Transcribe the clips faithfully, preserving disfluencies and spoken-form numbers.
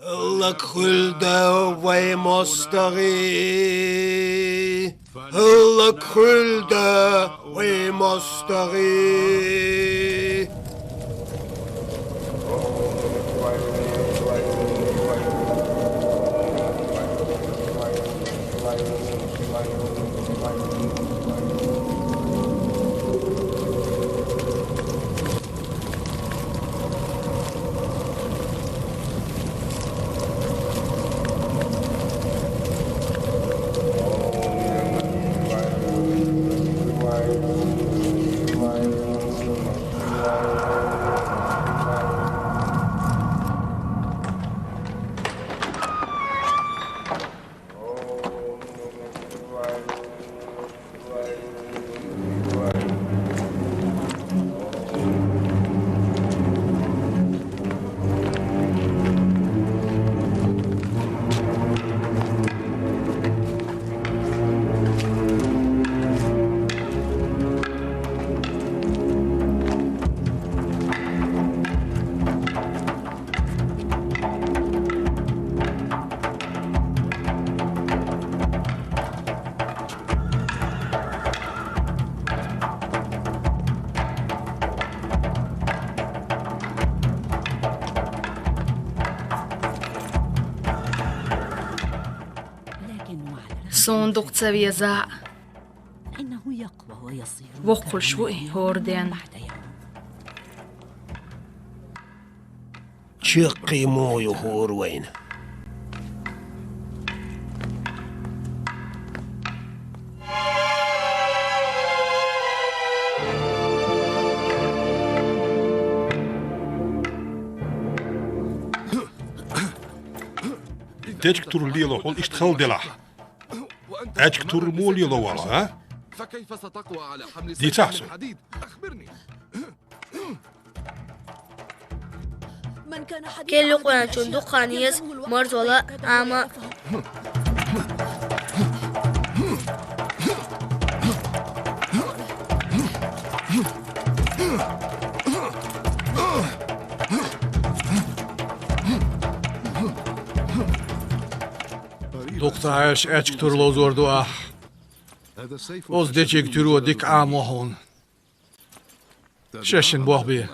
Лаг хуьлда вай мостагӀий! Лаг хуьлда вай мостагӀий! Суна дукха ца веза. Воккхалуш ву и хӀора денна. Чаккхе муха ю хӀора вайна? Дечиг тур лело хьуна иштта хала делахь. Аьчка тур муха лело вала, а? Дийцахь со. Кхел юкъаваьнначунна дукха хан еза марзо лан Ӏама. Дукха ца хьаьжча, аьчка тур ловзор ду ахь. Оцу дечиг туро дика Ӏамо хьуна. Шайшинна болх бе.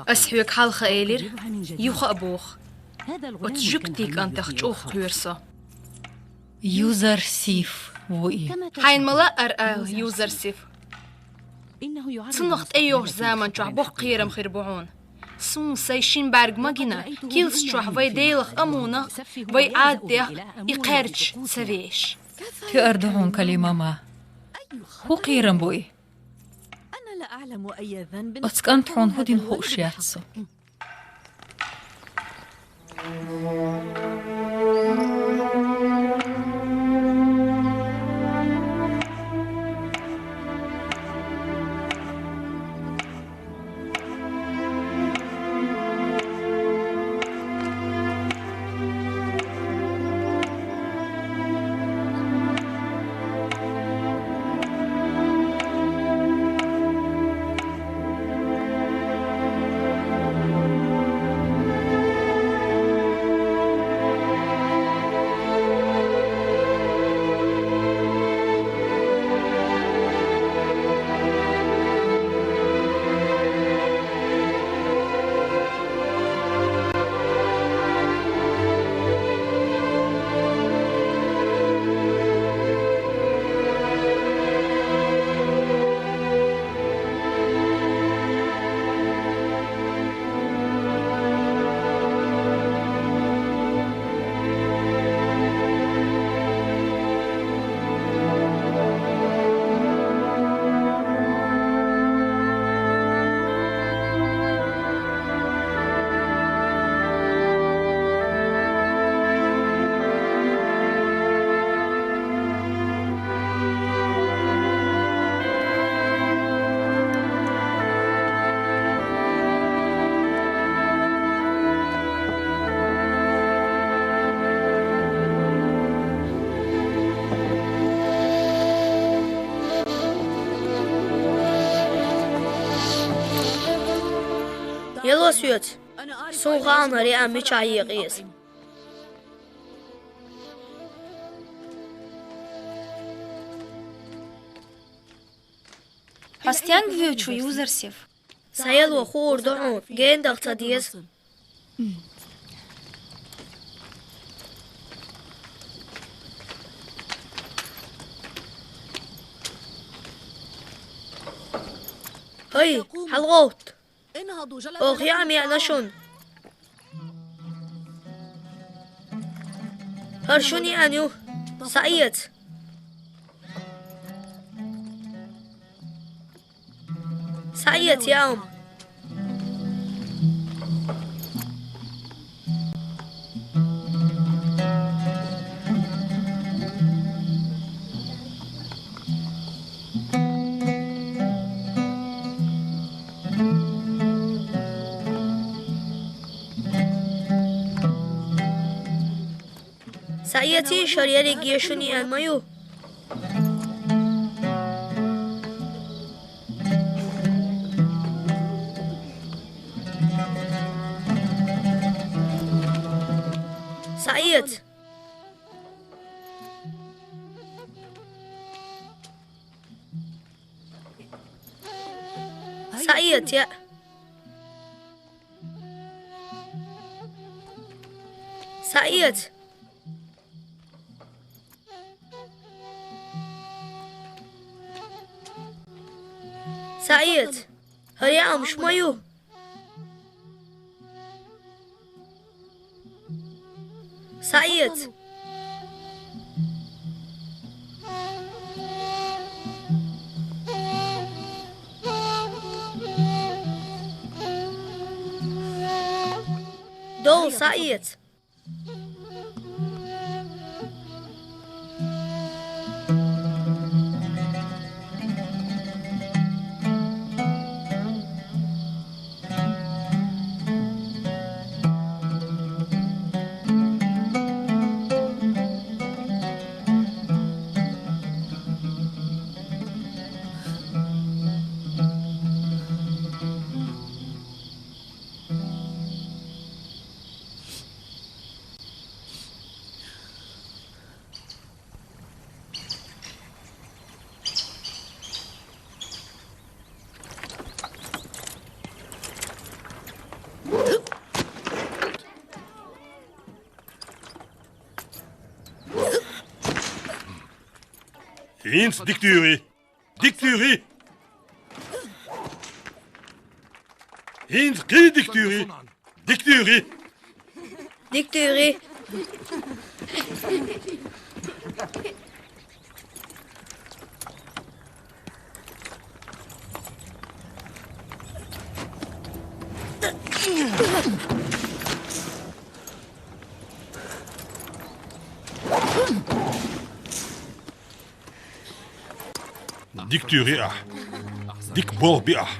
Ас хьоьга хьалха элира, юха а боху. Оцу жуьгтийн кӀантах чӀогӀа кхоьру со. Юзарсиф ву и. Хьайна ма лаьара ала Юзарсиф. Цунах тӀейогӀучу заман чохь боккха кхерам хир бу хьуна. Суна сайн шина бӀаьрг ма гина, килс чохь вай Делах Амуна, вай Ӏадатех и кхаьрдаш ца веш. Тоьар ду хьуна, Калима-ма. ХӀун кхерам бу и? Оцу кӀанта хьуна хӀун дина хууш яц со. соьца. Сона хаьнара яа мичахь екъа еза. Хьо стенга воьду, Юзарсиф? Сан яло хуур ду хьуна, гена даха ца деза. ХӀай, хьалагӀовтта! Оха яа ма яьннай шуна. ХӀара шуна яьнна ю. Схьаэца. Схьаэца яа хӀума. Схьаэций, шура ерриге шуна яьнна ма ю. Схьаэца. Схьаэца яа. Схьаэца. Схьаэца. ХӀара яа хӀума шу ма ю. Схьаэца. Довла, схьаэца. ХӀинца дика туьйхий! Дика туьйхий! ХӀинца кхин дика туьйхий! Дика туьйхий! Дика туьйхий! Дика туьйхий ахь. Дика болх би ахь.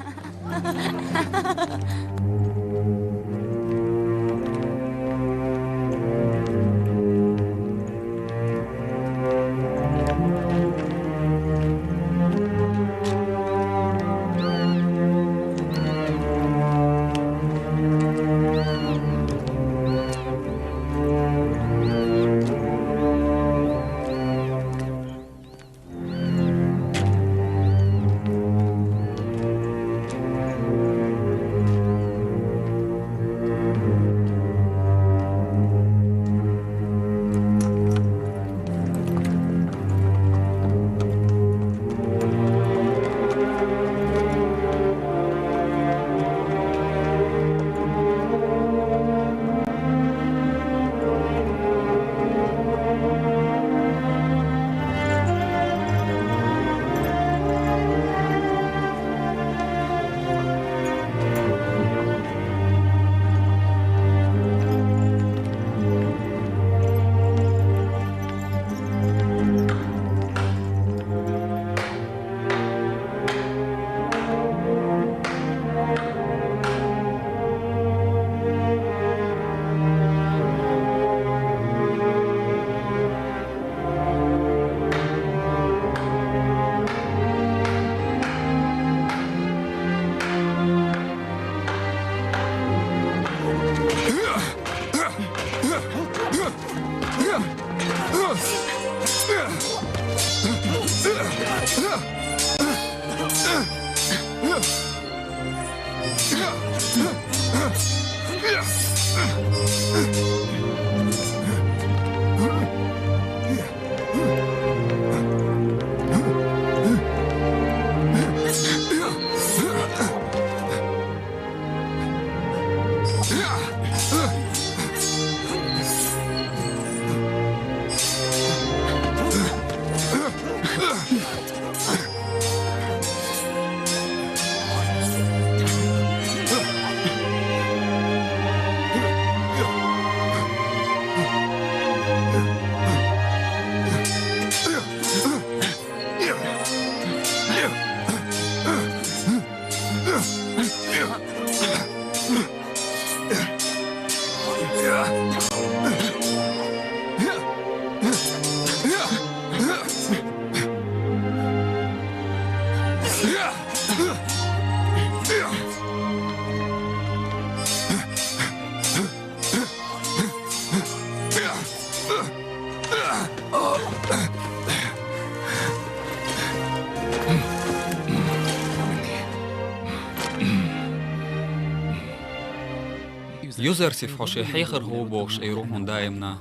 Юзарсиф, хьо шен хьехар хӀу бохуш Ӏийр ву хьуна даимна.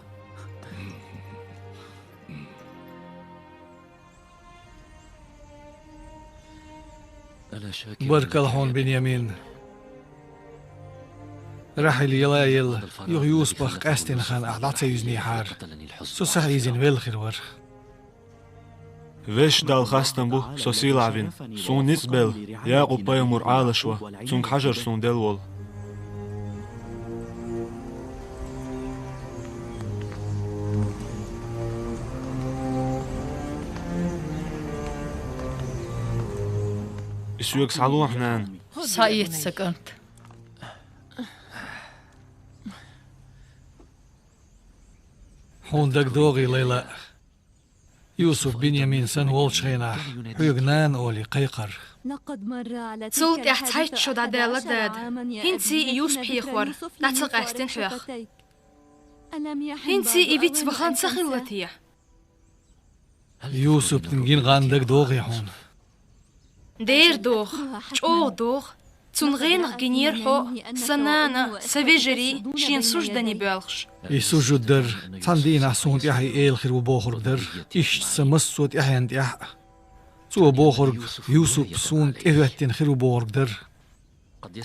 Баркалла хьуна, Бинъямин. Рахьил яла а елла, юха Юсупах къаьстина хан ахь дӀа ца юьзнехьара, со сахьийзина велла хир вара. Везачу Далла хастам бу, со сийлахь вина, суна ницкъ белла, Якъуб-пайхамар Ӏалашо, цуьнга хьажар суна делла волу. И соьга схьалохьа, нана. Схьаэца, сан кӀант. Хьуна дагадогӀий, Лайла. Юсуп Бинъямин санна волчу хенахь, хьоьга нана олий кхайкхара. Цул тӀаьхьа цхьайтта шо дӀадаьлла, дада. ХӀинций и Юсуп хьехор дӀа ца къаьстина хьох? ХӀинций и виц вахана ца хилла те? Юсупна гина гӀан дагадогӀий хьуна? Дера догӀу, чӀогӀа догӀу. Цунна гӀенах гинера хьо, сан нана, сан вежарий шена суждане боьлхуш. И сужуд дар цхьана дийнахь суна тӀехь и эла хир ву бохург дара, иштта сан массо а тӀаьхьенна тӀехь а. Цо бохург Юсуп суна тӀехӀоьттина хир ву бохург дара.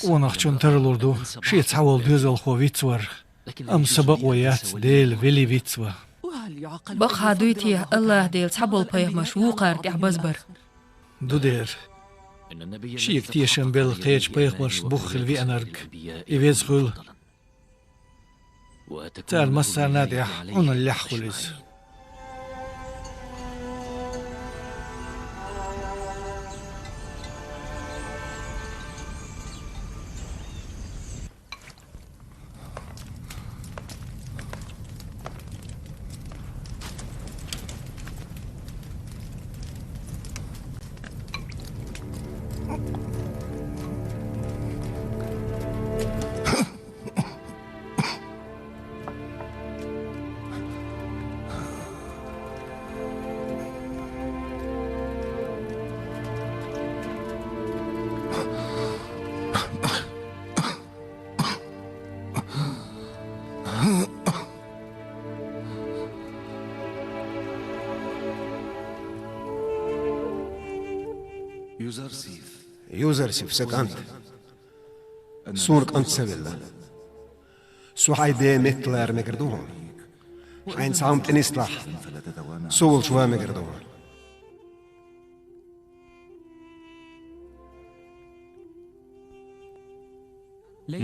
Къонахчун тарлур ду шен цхьаволу доьзалхо виц вар, амма сан бакъо яц Дела велий виц ван. Бакъахьа дуй те, АллахӀ-Дела цхьаболу пайхамарш вукхарна тӀехь базбар? Ду дера. Шега тешам белла кхечу пайхамаршна бух хила веанарг, и веза хуьлу. Царна массарна а тӀехь Ӏуналлехь хуьлу иза. Юзарсиф, сан кӀант. Суна кӀант ца велла. Со хьайн ден метта лара мегар ду хьуна. Хьайна цхьа хӀума тӀе нислахь, со волчу ван мегар ду хьуна.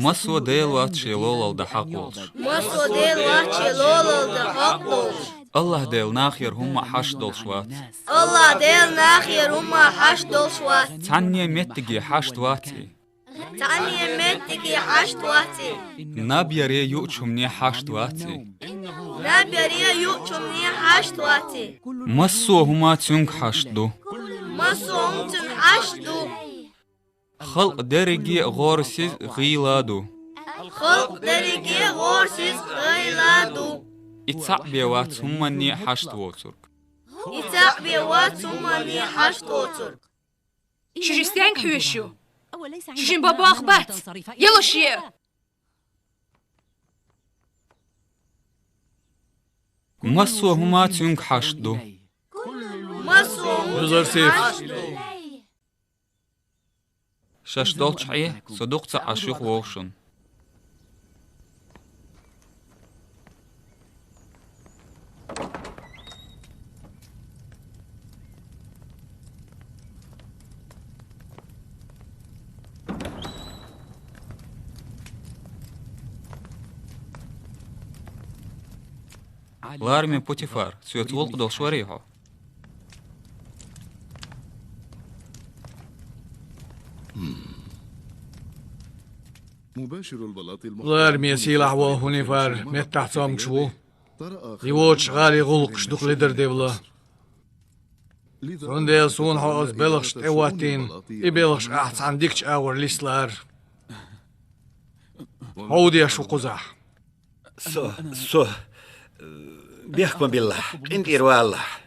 Массо а Дела вац шен лолалла дан хьакъ волуш. Массо а Дела вац шен лолалла дан хьакъ волуш. АллахӀ-Дела нахера хӀумма а хьашт долуш вац. АллахӀ-Дела нахера хӀумма а хьашт долуш вац. Цхьанне меттиге хьашт вац и. Цхьанне меттиге хьашт вац и. Наб яре юучу хӀумане хьашт вац и. Наб яре юучу хӀумане хьашт вац и. Массо а хӀума цуьнга хьашт ду. Массо а хӀума цуьнга хьашт ду. Халкъ дерриге а гӀорасиз, гӀийла ду. Халкъ дерриге а гӀорасиз, гӀийла ду. И цхьаъ бен вац хӀуманне а хьашт воцург. И цхьаъ бен вац хӀуманна хьашт оцург. Шуьга стенга хьоьжуш ю? Шуьшин бан болх бац. Ялуш е! Массо а хӀума цуьнга хьашт ду. Массо а хӀума Юзарсиф. Хьашт ду. Шаьш долчу хье, со дукха ца Ӏаш юхавогӀу шуна. Лараме Путифар, соьца гӀуллакх долуш варий хьо? Лараме сийлахь волу Хунифар меттахь цомгуш ву. И воцуш гӀалин гӀуллакхаш дукха ледар девлла. Цундела суна хьо оцу белхашна тӀе а хӀоттийна, и белхаш ахь цхьана дикачу агӀор листа лара. ХӀун деш ву кхузахь? Со, со, э, бехк ма биллахь, къинтӀера валалахь.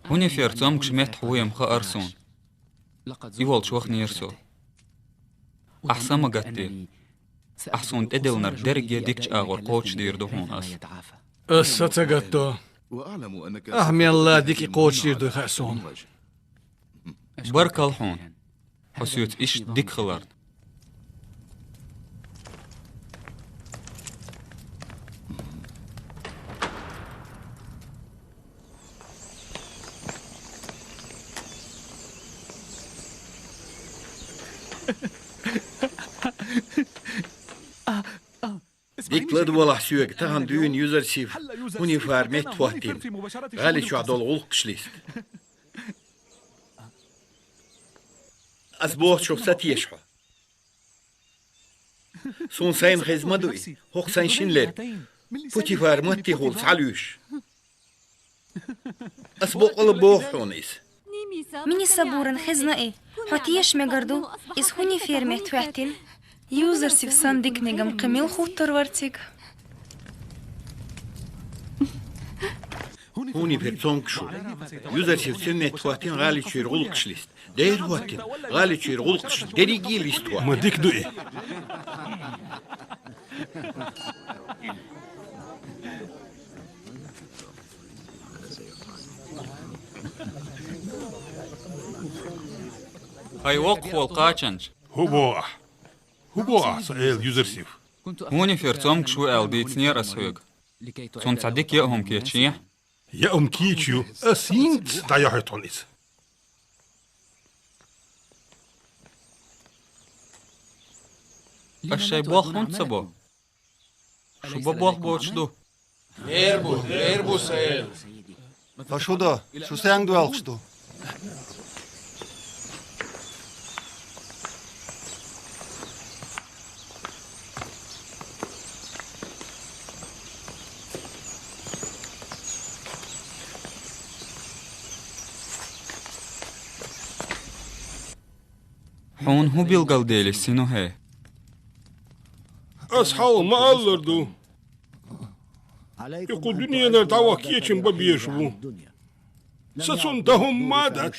Хунифер цомгуш меттахь ву-м хаьара суна. И волчу ваханера со. Ахь са ма гатде. Ахь суна тӀедиллинарг дерриге дикачу агӀор кхочушдийр ду хьуна ас. Ас са ца гатдо. Ахь мелла дика кхочушдийр ду хаьа суна. Баркалла хьуна, хьо соьца иштта дика хиларна. Дика ладогӀалахь соьга, тахана дуьйна Юзарсиф Хунифар метта хӀоттийна, гӀали чохь долу гӀуллакхаш листа. Ас бохучух ца теша хьо. Суна сайна хезна ма ду и, хӀокху сайн шина лерг. Путифар маттехула схьалуьйш. Ас боккъала боху хьуна иза. Мини Сабуран хезна и. Хьо теша мегар ду, иза Хунифер метта хӀоьттина. Юзарсиф санна диканиг-м кхин мила хӀуттур вара цига? Хунифер цомгуш ву. Юзарсиф цуьнан метта хӀоттийна гӀали чуьра гӀуллакхаш листа. Дера хӀоттийна, гӀали чуьра гӀуллакхаш дерриге а листа хӀоттийна. Ма дика ду и. Хьайн воккхахволу кхачанча. ХӀун боху ахь? ХӀун боху ахь, сан эла Юзарсиф? Хунифер цомгуш ву аьлла дийцинера ас хьоьга. Цунна цхьа дика яа хӀума кечъе. Яа хӀума кийча ю, ас хӀинца дӀайохьуьйту хьуна иза. Аш шайн болх хӀунда ца бо? Шу бан болх боцуш ду. Эр бу, эр бу, сан эла. Аш хӀун до? Шу стенга доьлхуш ду? Хьуна хӀун билгалдели, сино хӀе? Ас хьалха ма-аллара ду. И кху дуьненара дӀаваха кечам бан безаш ву. Сан цунна дан хӀумма а дац.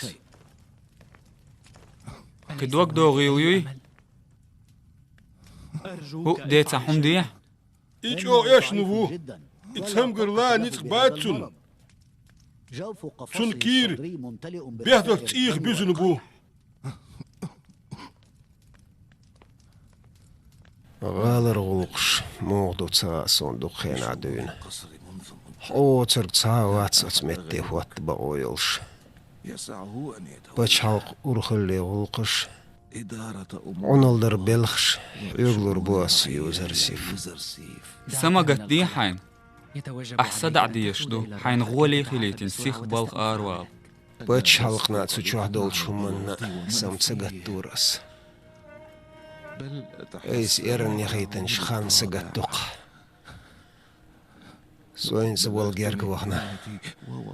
Кхин дог догӀийла юй? ХӀуъа ден цхьа хӀума де? И чӀогӀа эшна ву. И цамгарла ницкъ бац цунна. Цунна кийра бехдах цӀийх буьзна бу. ГӀалара гӀуллакхаш муха ду ца хаьа суна дукха хенахь дуьйна. Хьо воцург цхьа а вац оцу метте хӀотта бакъо йолуш. Пачхьалкх урхалле гӀуллакхаш, Ӏуналла дар белхаш, хьоьгалур бу ас, Юзарсиф. Са ма гатде хьайна. Ахь са дӀа дезаш ду, хьайна гӀоле хилийтина сиха балха аравала. Пачхьалкхна цу чохь долчу хӀуманна сам ца гатдора ас. Айса эрна яхийтинчу хан са гатдоккху. Со хӀинца вала герга вахана.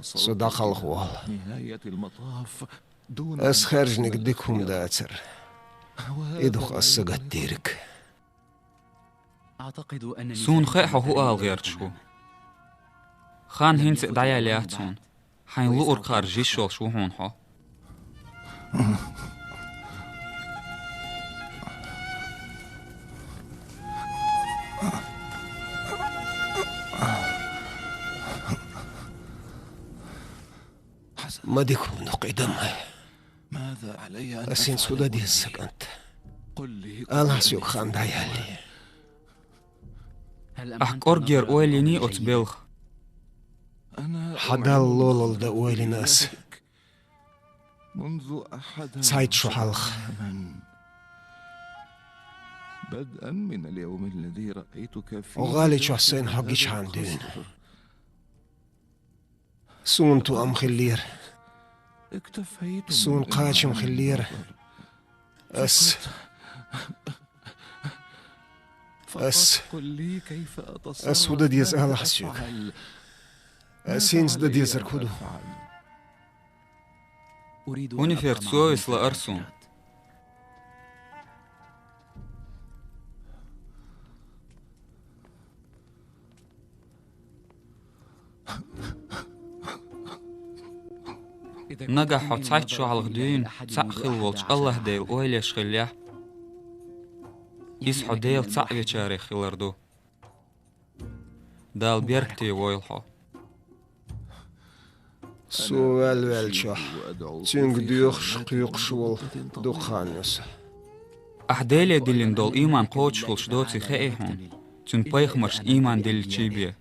Со дӀакхалха волу. Ас хаьржинарг дика хӀума дацара. И ду-кх ас сагатдийриг. Суна хаьа хьо хӀу ала гӀерташ ву. Хан хӀинца а дӀаяьлла яц хьуна. Хьайна луург харжа йиш йолуш ву хьуна хьо. Ма дика хӀума ду-кх и дан. Ас хӀинца хӀу дан деза, сан кӀант? Ала хьа соьга, хан дӀаяьллий. Ахь кӀорггера ойла йиний оцу белхан? Хьан Далла лолалла дан ойла йина ас цхьайтта шо хьалха. Хьо гӀали чохь сайна хьо гичхьана дуьйна. Суна тоам хиллера. Суна кхачам хиллера. Ас, ас, ас хӀу дан деза, ала хьа соьга? Ас хӀинца дан дезарг хӀу ду? Унифер, совесть лаара суна. Нагахь хьо цхьайтта шо хьалха дуьйна цхьаъ хилла волчу АллахӀ-Делан ойла еш хиллехь, иза хьо Дела цхьаъ вечарех хилар ду. Дала беркате войла хьо. Суна ваьлла ваьллачохь, Цуьнга доьхуш, кхоькхуш волу дукха хан ю сан. Ахь Деле диллина долу ийман кхочуш хуьлуш доций хаьий хьуна, Цуьнан пайхамаршна ийман дилличий бен?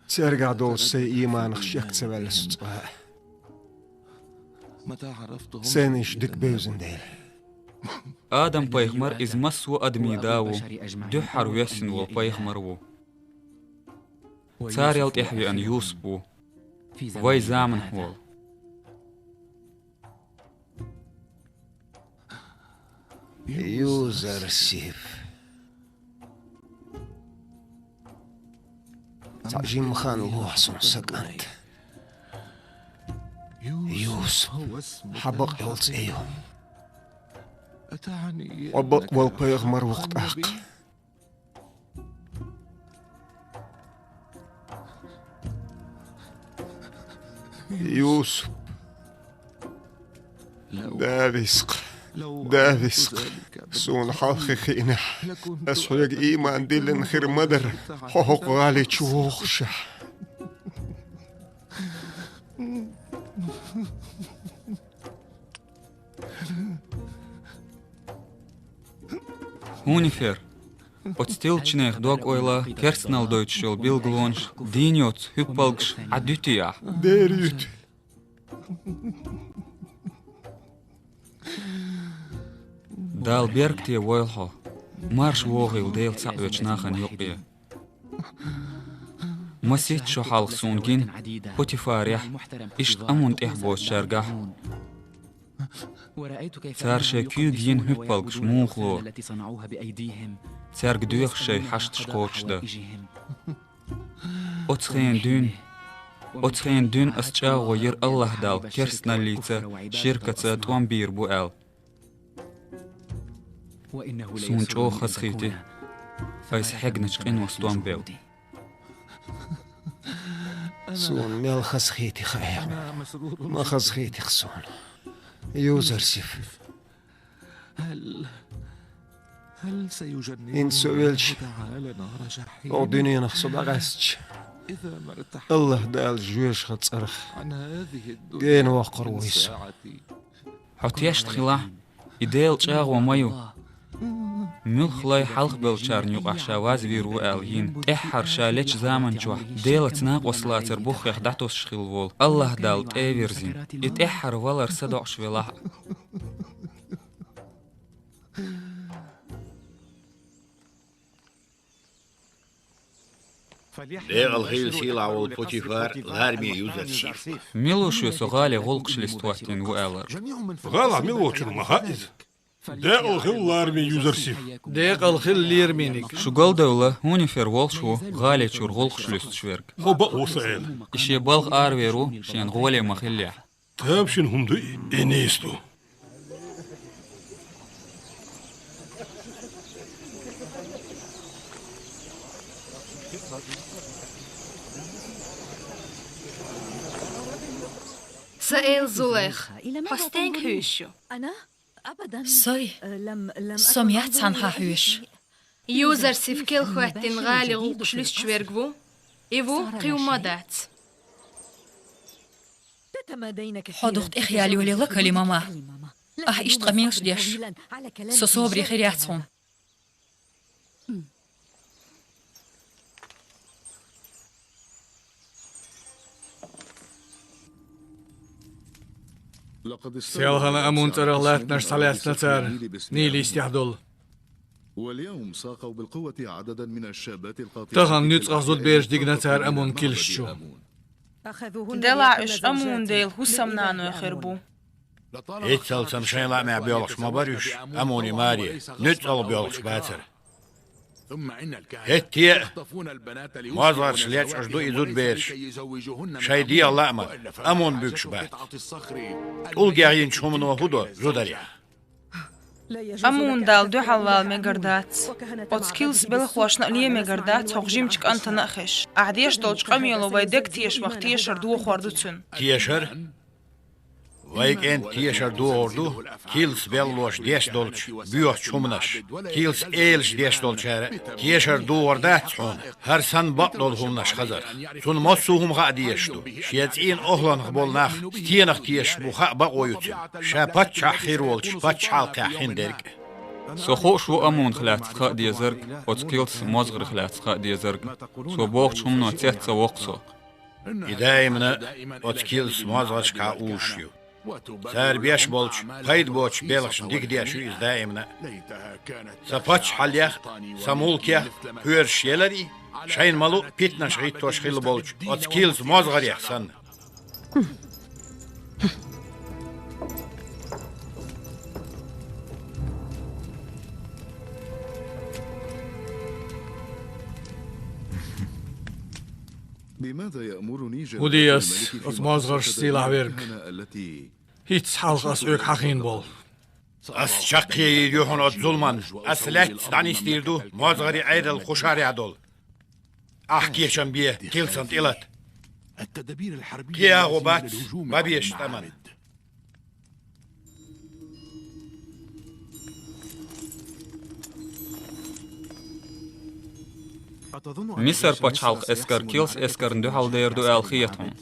Цаьргахь долчу сайн ийманах шек ца ваьлла со цкъа а. Сайна уьш дика бевзина дела. Адам-пайхамар иза массо а адамийн да ву, дуьххьара воьссина волу пайхамар ву. Царел тӀаьхьа веана Юсуп ву, вайн заманахь волу. Юзарсиф. Цхьа жимма хан лохьа суна, сан кӀант. Юсуп, хьан бакъ йолу цӀе ю? Хьо бакъволу пайхамар ву-кх тӀаккха. Юсуп, да виса-кх, да виса-кх, суна хьалххе хиънехь, ас хьоьга ийман диллина хир ма дара, хьо хӀокху гӀали чу вогӀушехь. Хунифер, оцу тилчинех дог-ойла, керстаналла дойтуш йолу билгалонаш, дийна йоцу хӀуьппалгаш Ӏа дуьтий ахь? Дера юьту. Дала беркате войла хьо, марша вогӀийла Дела цхьаъ воьдучу нахана юккъе. Масийтта шо хьалха суна гина Путифарехь, иштта амун тӀехь боцучаьргахь. Цара шайн куьйга йина хӀуьппалгаш муха лору? Цаьрга доьху шайн хьашташ кхочушдан. Оцу хенан дуьйна, оцу хенан дуьйна ас чӀагӀо йира АллахӀ Далла керстаналлица, ширкаца тӀом бийр бу аьлла. Суна чӀогӀа хазахийти айса хьегначу къино стом бевлла. Суна мел хазахийти хаьа. Ма хазахийти-кх суна. Юзарсиф. ХӀинца со велча, оха дуьненах со дӀакъаьстича, АллахӀ Дала жоьжахатин цӀарах гена воккхур вуй со. Хьо тешна хилахь, и Делан чӀагӀо ма ю. Муьлхха лай хьалхабевллачарна юкъахь ша вазвийр ву аьлла йина, тӀаьххьара ша лечу заман чохь Делаца накъост лацар буххех дӀатосуш хилла волу АллахӀ Далла тӀе а вирзина, и тӀаьххьара валар садоӀуш велахь а. Декъала хилла сийлахь волу Путифар лараме Юзарсиф. Мила ву шуьга со гӀале гӀуллакхаш листа хӀоттийна ву аьлларг? ГӀалахь мила воцург ма хаьа иза. Декъала хилла лараме Юзарсиф. Декъала хилла лераме. Шу галдевлла, Хунифер волуш ву гӀале чуьра гӀуллакхаш луьстуш верг. Хьо бакъ ву сан эла. И шен балха аравер ву, шена гӀоле ма-хиллехь. Тамашийна хӀума ду и, и нийса ду. Саэл, Зулайха, хьо стенга хьуьйсуш ю? Сай. Со ма яц цхьанхьа хьуьйсуш. Юзарсиф кел хӀоьттина гӀали гӀуллакхаш луьстуш верг ву. И ву, кхин хӀумма дац. Хьо дукха тӀехъяла йолаелла, Калима-ма. Ахь иштта къамелаш деш, со собаре хир яц хьуна. Селхана Амун цӀерах латтанаш схьалаьцна цара, Нил йистехь долу. Тахана нуьцкъах зудабераш дигна цара Амун килс чу. Делахь уьш Амун дела хӀусамнаной хир бу. ХӀинццалц-м шайн лаамехь боьлхуш ма бара уьш, Амуни маре, нуьцкъала боьлхуш бацара. ХӀетте а мозгӀарш лечкъаш ду и зудабераш, шайн дегӀан лааман, Амун буьгуш бац. ТӀулгех йинчу хӀумано хӀун до зударехь? Амун Далла дуьхьал вала мегар дац. Оцу килс белхалошна а ле мегар дац, хӀокху жимачу кӀантана а хезаш. Ахь деш долчу къамело вай дегтешамах тешар дохор ду цуьнан. Тешар? Вай кӀентан тешар дохор ду, килс белхалоша деш долчу боьхачу хӀуманаш, килс элаша деш долчара а. Тешар дохор дац хьуна, хӀара санна бакъдолу хӀуманаш хазарх. Цунна массо а хӀума хаа дезаш ду. Шен цӀийнан охӀланах болу нах стенах тешаш бу хаа бакъо ю цуьнан, ша паччахь хир волчу пачхьалкхехь хин дерг а. Со хууш ву Амунах лаьцна хаа дезарг, оцу килс мозгӀарх лаьцна хаа дезарг. Цо бохучу хӀумано цец ца воккху со. И даимна оцу килс мозгӀаршкахь узуш ю. Цара беш болчу пайда боцучу белхашна дика деш ю иза даимна. Сан паччахьаллех а, сан мулкех а кхоьруш еларий, шайна ма-луъу питанаш гӀиттош хилла болчу оцу килс мозгӀарех санна. ХӀун де ас оцу мозгӀаршца сийлахь верг? ХӀинцца хьалха ас оьгу хьахийна болу. Ас чаккхе йийр ю хьуна оцу зуламан. Ас лаьцна дӀанисдийр ду мозгӀарийн Ӏедал кхушарехь долу. Ахь кечам бе, килсан тӀелата. Кхин агӀо бац бан безачу тӀаман. Мисар-пачхьалкхан эскар килс эскарна дуьхьал дер ду аьлла хета хьуна?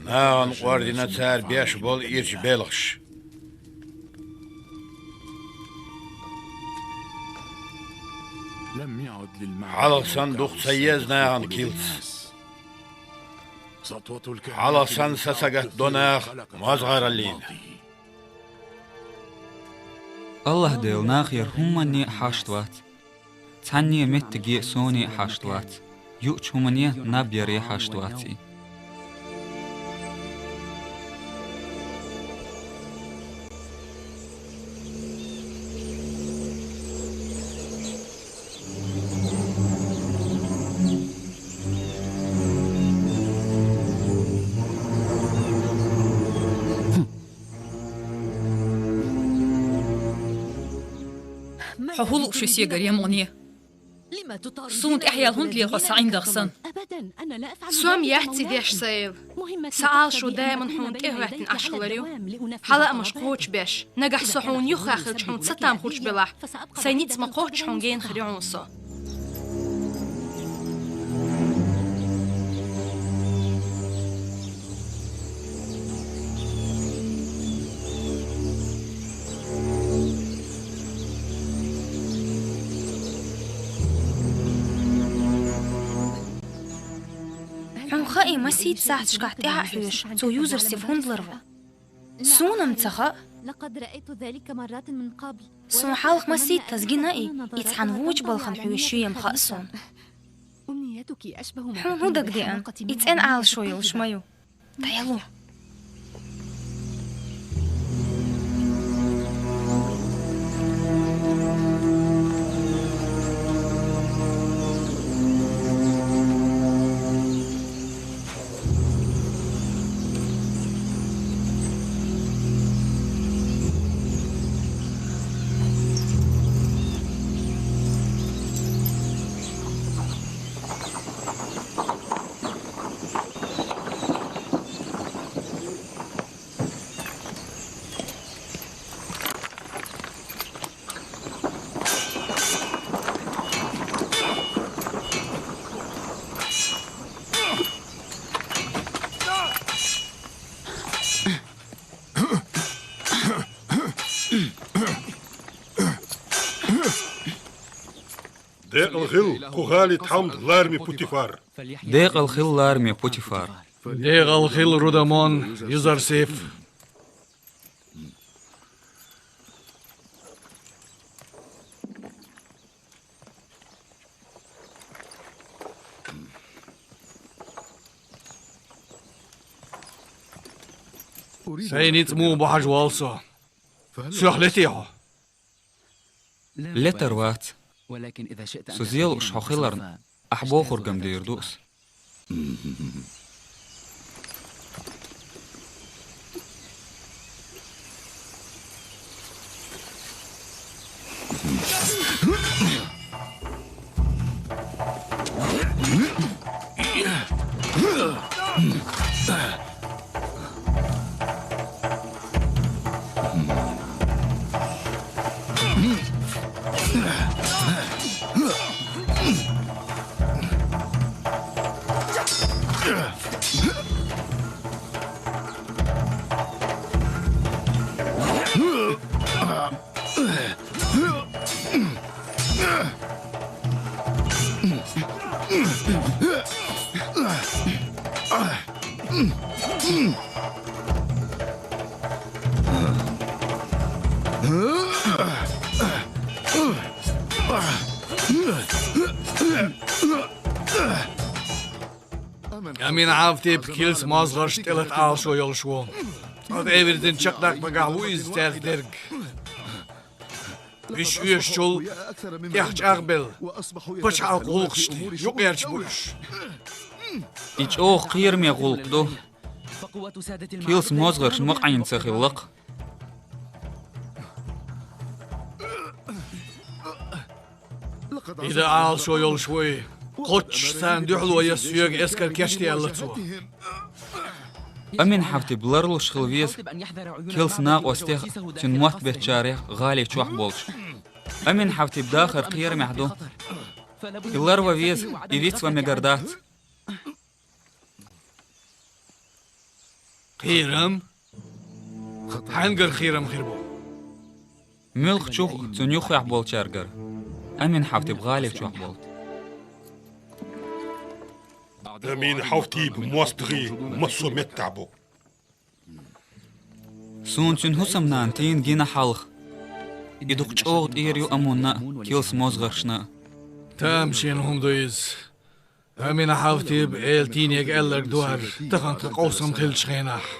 Нахана къордина цара беш болу ирчу белхаш. Хьалха санна дукха ца еза нахана килс. Хьалха санна са ца гатдо наха мозгӀараллина. АллахӀ Дела нахера хӀуманне а хьашт вац. Цхьанне а меттиге а, соне а хьашт вац. Юучу хӀумане наб яре хьашт вац и. Хьо хӀун лууш ю, Сегар, я мукъане? Суна тӀаьхьаяьлла хӀунда лела хьо сан ӀиндагӀ санна? Со-м яц и деш, Саэл. Сан Ӏалашо даиман хьуна тӀе а хӀоьттина Ӏаш хилар ю. Хьан лаамаш кхочушбеш, нагахь со хьуна юххехь хилча хьуна цатам хуьлуш белахь, сайн ницкъ ма-кхоччу хьуна гена хир ю хьуна со. Хьуна хаьий, масийтта сахьташкахь тӀаьхьа а хьоьжуш, цо юзар сиф хӀунда ларво? Суна-м ца хаьа. Суна хьалха масийтта таса гина и, и цхьана вочу балхана хьоьжуш ю-м хаьа суна. Хьуна хӀун дагадеана? И цӀена Ӏалашо йолуш ма ю. ДӀаяло. Декъала хила, кху гӀали тхьамда лараме Путифар. Декъала хила, лараме Путифар. Декъала хила, Рудамон, Юзарсиф. Сайн ницкъ муха бу хьажа воалл со? Сох летий хьо? Летар вац. Со зел уш хьо хиларна, ахь бохургам дийр ду ас. Амин-Хьафтип килс мозгӀарш тӀелата Ӏалашо йолуш ву. Цкъа тӀе а вирзина чекхдаккха багахь ву иза цаьрца дерг. Уьш оьшучул тӀех чӀагӀбелла, пачхьалкхан гӀуллакхашна юкъерча бу уьш. И чӀогӀа кхераме гӀуллакх ду. Килс мозгӀаршна ма къийна ца хилла-кх. И дан Ӏалашо йолуш вуй. Кхоччуш царна дуьхьало ян соьга эскар кечде, аьлла цо. Амин-Хьафтип ларлуш хила веза килс накъостех а, цуьнан мотт беттачарех а гӀали чохь болчу. Амин-Хьафтип дахар кхерамехь ду. И ларван веза, и вицван мегар дац. Кхерам? Хьаьнгара кхерам хир бу? Муьлххачух а, цуьнан юххехь болчаьргара. Амин-Хьафтип гӀали чохь болу. Амин-Хьафтипан мостагӀий массо а меттехь бу. Суна цуьнан хӀусамнана тийна гина хьалха. И дукха чӀогӀа тӀера ю амунна а, килс мозгӀаршна а. Тамашийна хӀума ду иза. Амин-Хьафтип Эла тийнега аьлларг ду хӀара, тахана тхан къовсам хиллачу хенахь.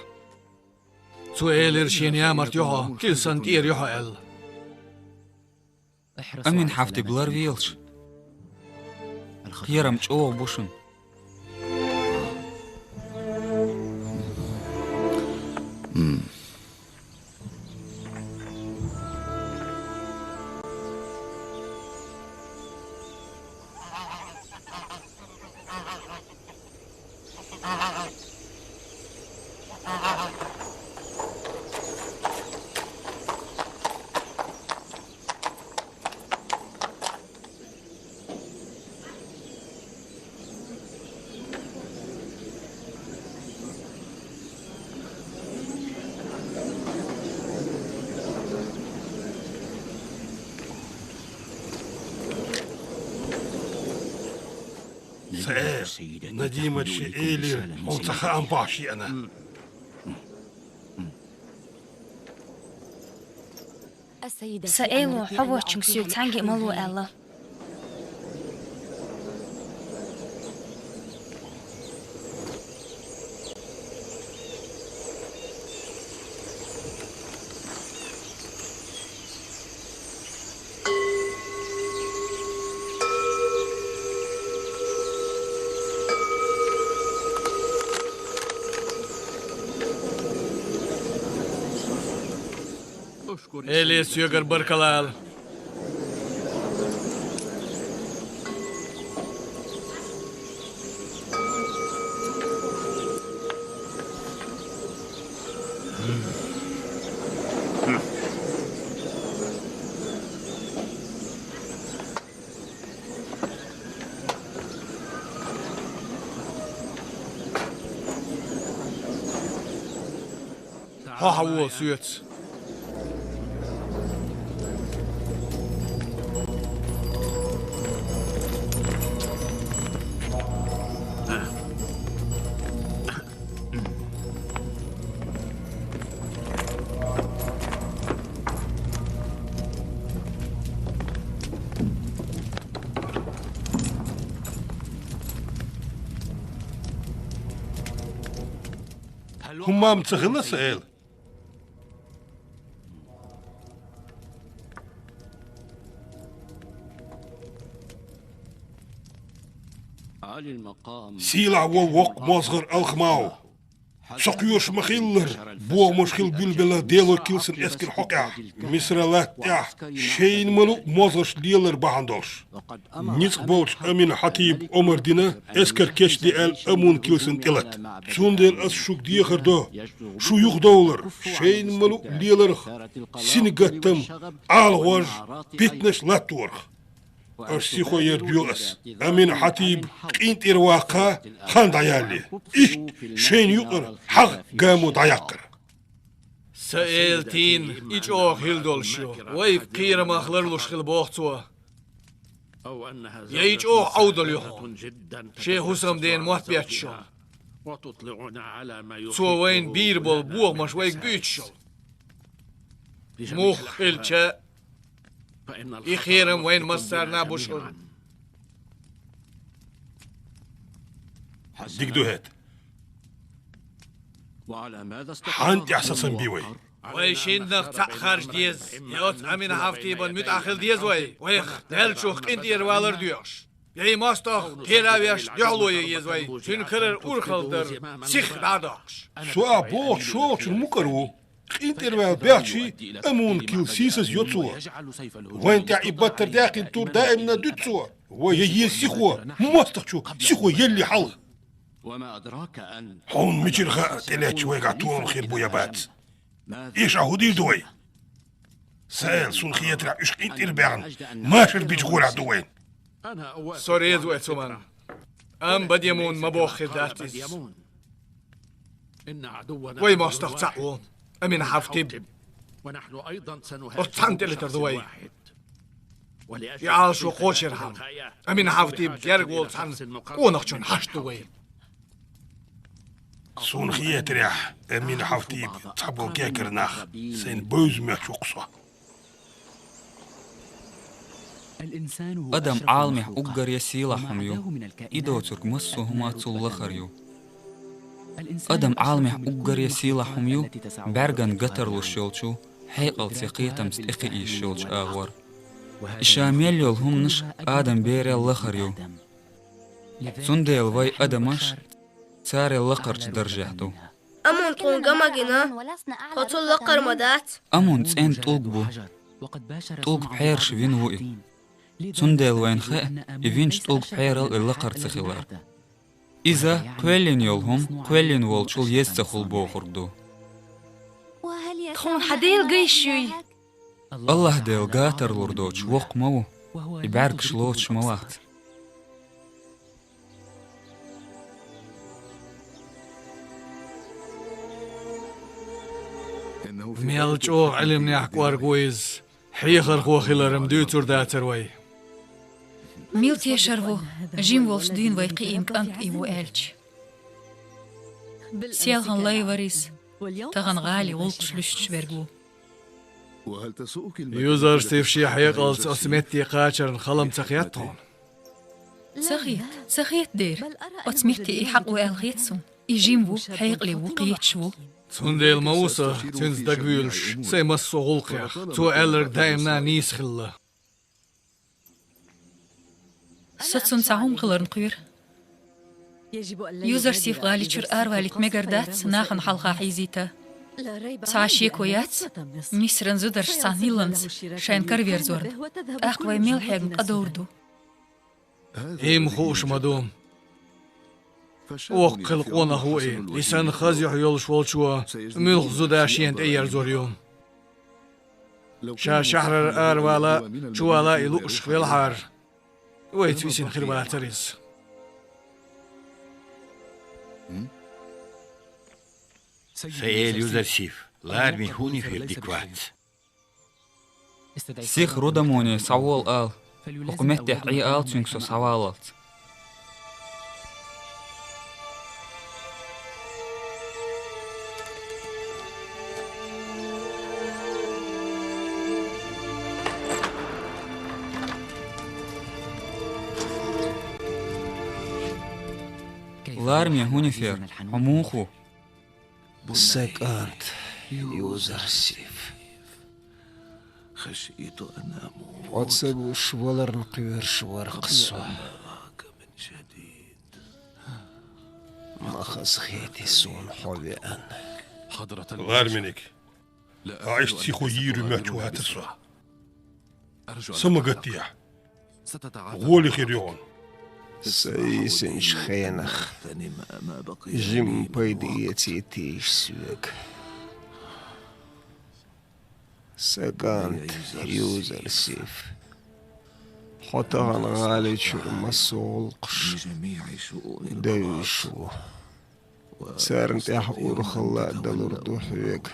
Цо элира, шена ямарта ю хьо, килсан тӀера ю хьо аьлла. Амин-Хьафтип ларвелаш, кхерам чӀогӀа бу шуна. Сан э, Надимат шен элира, хьуна цхьа хаам бохьуш еана. Сан эло, хьо воцчунга соьга цхьаьнгге а ма ло аьлла. Эле соьгара баркалла ала. Хьо хьан вон соьца? хӀумма-м ца хилла, Саэл. Сийлахь волу воккха мозгӀар Алхамау. Со кхоьруш ма-хиллара, бохамаш хила буьллу белла Дело килсан эскар хьокъехь, Мисра латта тӀехь шайна ма-луъу мозгӀаш лелар бахьана долуш. Ницкъ болчу Амин-Хьатиба омра дина эскар кечде аьлла Амун килсан тӀелата. Цундела ас шуьга дехар до, шу юхадовлар, шайна ма-луъу леларх, сингаттам, ӀалагӀож, питанаш латторах. Аша сихо яр доьху ас. Амин-Хьатиба къинтӀера ваккха хан дӀаялле. Иштта шайна юкъара хьагӀ гамо дӀаяккхара. Саэл тийна, и чӀогӀа хила долуш ю. Вайга кхерамах ларлуш хила боху цо. Я и чӀогӀа Ӏовдал ю хьуна. Шен хӀусамдена мотт бетташ йолу. Цо вайна бийр болу бохамаш вайга буьйцуш йолу. Муха хилча, и кхерам вайна массарна а бу шуна. Дика ду хӀета. Хьан тӀехь сацам би вай? Вай шиннах цхьаъ харжа деза, я оцу Амин-Хьатибан муьтӀахь хила деза вай, вайх Делчух къинтӀера валар доьхуш. Я и мостагӀ кхера а веш дуьхьало ян еза вай, цуьнан карара урхалла дар сихха дӀа а доккхуш. Со а бохучу шолгӀачун мукӀар ву. КъинтӀера ваьлла бехчий, Амун кил сийсаз йо цо. Вайна тӀехь и баттара даьккхина тур даимна дуьту цо. Вай я еза сихо, мостагӀчу сихо елли хьалха. Хьуна мичара хаьа, тӀелеттачу вайгахь тоьлла хир бу я бац? Иша хӀун дийр ду вай? Саэл, суна хетарехь, уьш къинтӀера баьхна, машар бича гӀорехь ду вайна. Со реза ву оцу хӀуманна. Амма Бадемун ма боххур дац иза. Вай мостагӀ цхьаъ ву, Амин-Хьатиб. Оцу цхьанна тӀелатар ду вай. И Ӏалашо кхочушъярхьама, Амин-Хьатиб герга волу цхьана къонахчунна хьашт ду вай. Суна хетарехь, Амин-Хьатиб цхьаболу кегара нах сайна бевза моьттуш ву-кх со. Адам Ӏаламехь уггаре сийлахь хӀума ю. И доцург массо а хӀума цул лахара ю. Адам Ӏаламехь уггаре сийлахь хӀума ю, бӀаьргана гатарлуш йолчу, хьекъалца я кхетамца тӀекхиийш йолчу агӀор. И ша мел йолу хӀуманаш Адам берал лахара ю. Цундела вай, адамаш, царел лакхарчу даржехь ду. Амун тхуна ган ма гина, тхо цул лакхара ма дац. Амун цӀена тӀулг бу. ТӀулг пхьераш вина ву и. Цундела вайна хаьа, и винчу тӀулг пхьерал и лакхара ца хилар. Иза кхоьллина йолу хӀума кхоьллина волчул еза ца хуьлу бохург ду. Тхуна хьан Дела гайш юй? АллахӀ-Дела гатарлур доцуш воккха ма ву, и бӀаьргаш лоцуш ма вац. Мел чӀогӀа Ӏилманехь кӀорга ву иза, хьехархо хилар-м дуьйцур дацара вай. Мила тешар ву, жима волуш дуьйна вай кхиийна кӀант и ву аьлча. Селхана лай вара иза, тахана гӀали гӀуллакхаш луьстуш верг ву. Юзарсиф шен хьекъалца оцу метте кхачарна хала-м ца хетта хьуна? Ца хета, ца хета дера. Оцу метте и хьакъ ву аьлла хета суна. И жима ву, хьекъале ву, кхеташ ву. Цундела ма ву со цуьнца дагавуьйлуш, сайн массо а гӀуллакхех. Цо аьлларг даимна нийса хилла. Со цунна цхьа хӀума хиларна кхоьру. Юзарсиф гӀали чуьра аравалийта мегар дац, нахана хьалха хьийзийта. Цхьа а шеко яц, Мисран зударша цхьана хӀилланца шайна караверзорна. ТӀаккха вай мел хьегна къа довр ду. И-м хууш ма ду. Воккха хилла къонах ву и. И санна хаза юьхь йолуш волчо муьлхха зуда шена тӀеерзор ю? Ша шахьарара аравала, чувала и лууш велахьара, вайца висина хир вацара иза. Сан эла Юзарсиф, лараме хӀунда хир дика вац? Сиха Рудамоне схьавола ала, хӀокху меттехь Ӏе ала цуьнга со схьаваллалц. Лараме Хунифер, хьо муха ву? Са кӀант, Юзарсиф. Хьо ца гуш валарна кхоьруш вар-кх со. Ма хазахетий суна хьо веана. Ларминиг, хьо иштта сихо йийр ю моьттуш вацар со. Са ма гатдехьа. ГӀоле хир ю хьуна. Са йийсинчу хенах жимма пайда эцийта йиш соьга. Са кӀант, Юзарсиф. Хьо тахана гӀали чуьра массо а гӀуллакхаш девзаш ву. Царна тӀехь урхалла а далур ду хьоьга.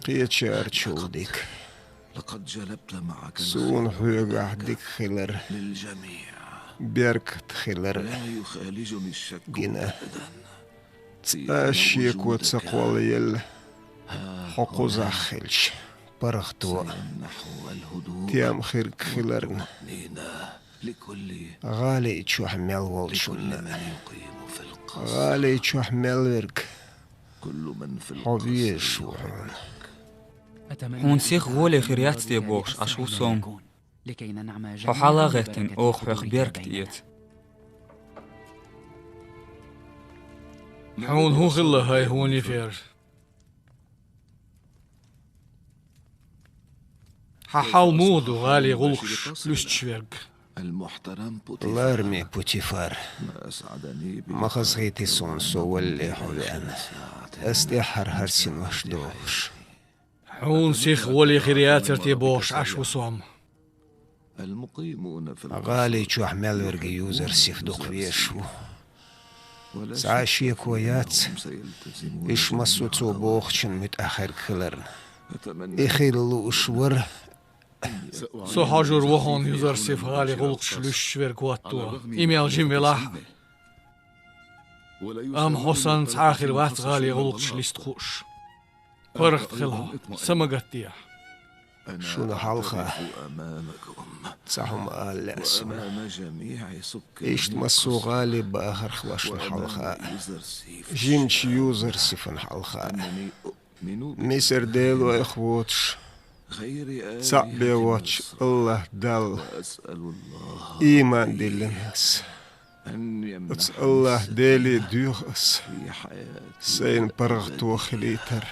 Кхечарчул дика. Суна хьоьгахь дика хилар, беркат хилар гина. Цкъа а шеко ца кхоллаелла, хьо кхузахь хилча, паргӀато а, тем хирг хиларна, гӀали чохь мел волчунна. ГӀали чохь мел верг хьо везаш ву хьуна. Хьуна сиха гӀоле хир яц те бохуш Ӏаш ву со-м. Хьо хьала а гӀеттина, оха хьоьх беркат эца. Хьуна хӀун хилла, хӀай Хьунифер? Хьан хьал муха ду, гӀали гӀуллакхаш луьстуш верг? Лараме Путифар, ма хазахетий суна со валале хьо веана, ас тӀаьххьара хӀара синош дохуш. Хьуна сиха гӀоле хир яцара те бохуш Ӏаш ву со-м. ГӀали чохь мел верг Юзарсиф дукха везаш ву. Цхьа а шеко яц, уьш массо а цо бохучун муьтӀахь хирг хиларна. И хила лууш вара. Со хьожур ву хьуна Юзарсиф гӀали гӀуллакхаш луьстуш верг хӀотто, и мел жима велахь а. Амма хьо санна цхьа а хир вац гӀали гӀуллакхаш листа хууш. ПаргӀат хила хьо, са ма гатдехьа. Шуна хьалха цхьа хӀума ала лаьа суна. Иштта массо а гӀали бахарх ва шуна хьалха а, жимачу Юзарсифан хьалха а. Мисар делойх воцуш, цхьаъ бен воцчу АллахӀ Далла ийман диллина ас. Оцу АллахӀ Деле доьху ас, сайна паргӀато хилийтар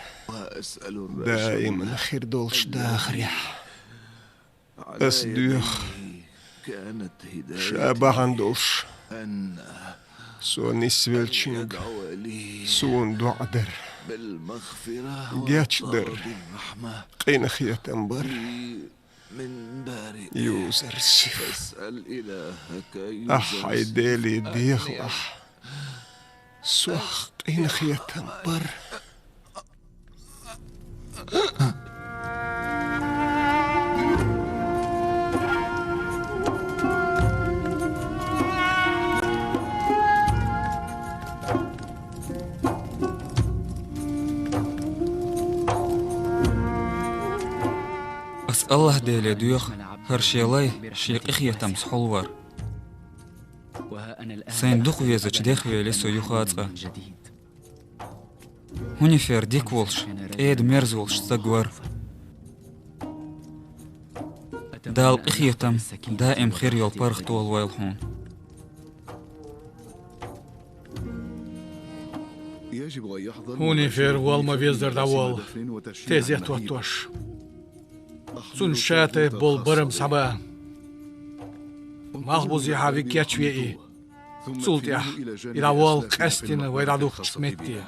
даиман хир долчу дахарехь. Ас доьху, ша бахьана долуш, со нисвеллачуьнга суна доӀа дар, гечдар, къинхетам бар. Юзарсиф, ахь хьайн Деле дехалахь, сох къинхетам бар. Ас АллахӀ Деле доьху, хӀара шен лай шен къинхетамца хьулвар. Сайна дукха везачу дех вели со юха а цкъа. Хьунифер дика волуш, кӀеда-мерза волуш стаг вара. Дала къинхетам, даим хир йолу паргӀато лойла хьуна. Хьунифер вала ма-веззара дӀаволла, тезет хӀоттош. Цунна ша тайпа болу барам схьаба. Малхбузехьа виг кечве и. Цул тӀаьхьа и дӀаволла къаьсттина вай дӀадухучу метте.